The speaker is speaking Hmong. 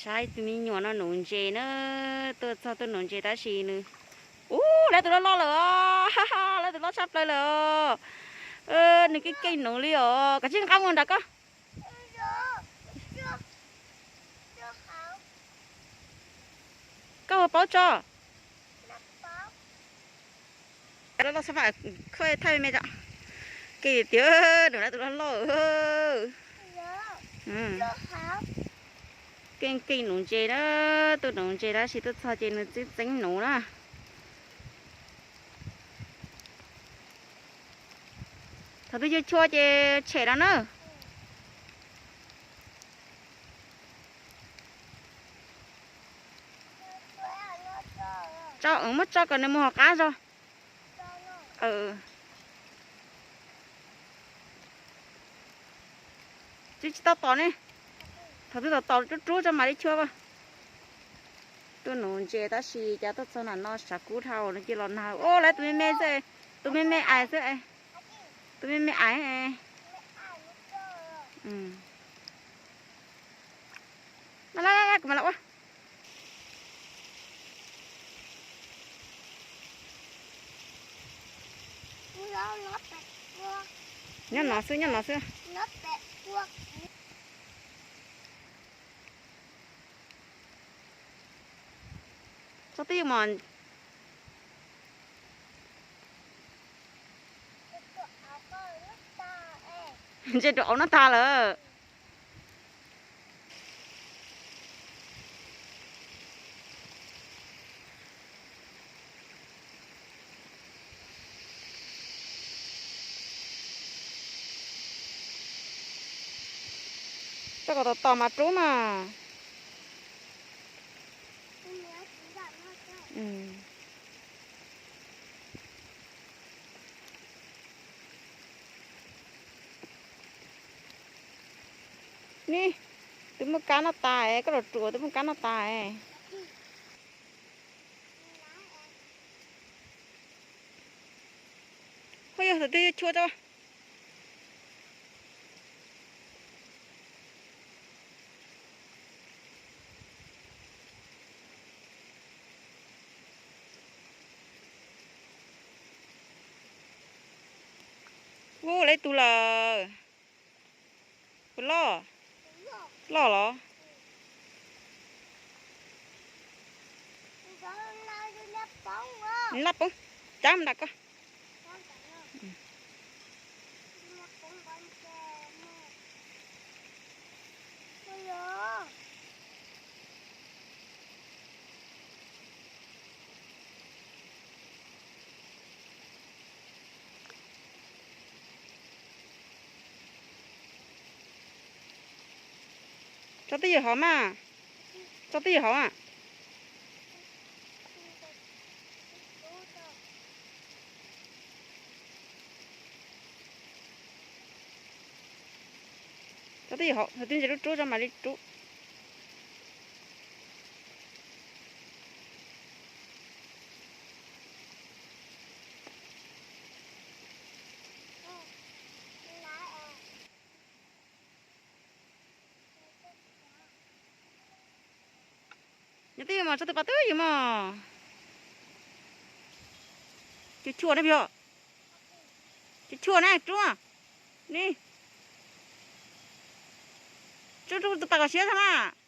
Saib tus me nyuam no nuv ntses na, tuaj txog tuaj nuv ntses tab sis nws, u, lawv tus loj loj lawm os, lawv tus loj tshaj plaws lawm os. Nws keej keej nuv li os, koj tsis nqa mus nram koj. Koj ua paub tso. Loj loj xab, khawb thaij me me tso. Keej tiag, nws lawv tus loj loj. Keej keej nuv ntses na, tuaj nuv ntses tab sis tuaj txog ces nws txeeb txeeb nuv na. Thaum twg yuav chua ces tshem no na. Tso, muab tso kom nws mus hauv qab zog. Tsis, tsis tau tom ne. Thaum twg tom tom rub rub tso mam li chua. Tuaj nuv ntses tab sis cas tuaj txog nram no sav kub dhau no cia los nag. Ua lawv tus me me xwb, tus me me ais xwb. Tus me me ais. Kuv mam los ua. Nyob no xwb, nyob no xwb. Tso twj ywm mos. Ntses rau auv no tag lawm. Tso kom tom tom mas rub mas. Ni, twb muaj kab noj tas, koj los ruam twb muaj kab noj tas. Ua yog thaum twg yuav chua tso. Ua, lawv tus lawm. Puas loj? Loj los? Loj poob, cab mus nram koj. Tso twj ywm hauv mas. Tso twj ywm hauv a. Tso twj ywm hauv, twb ntses rub rub tso mam li rub. Nyob twj ywm mos, tso tus pas twj ywm mos. Cua chua na, cua chua na, rub. Ni, rub rub tus pas kom siab tag mas.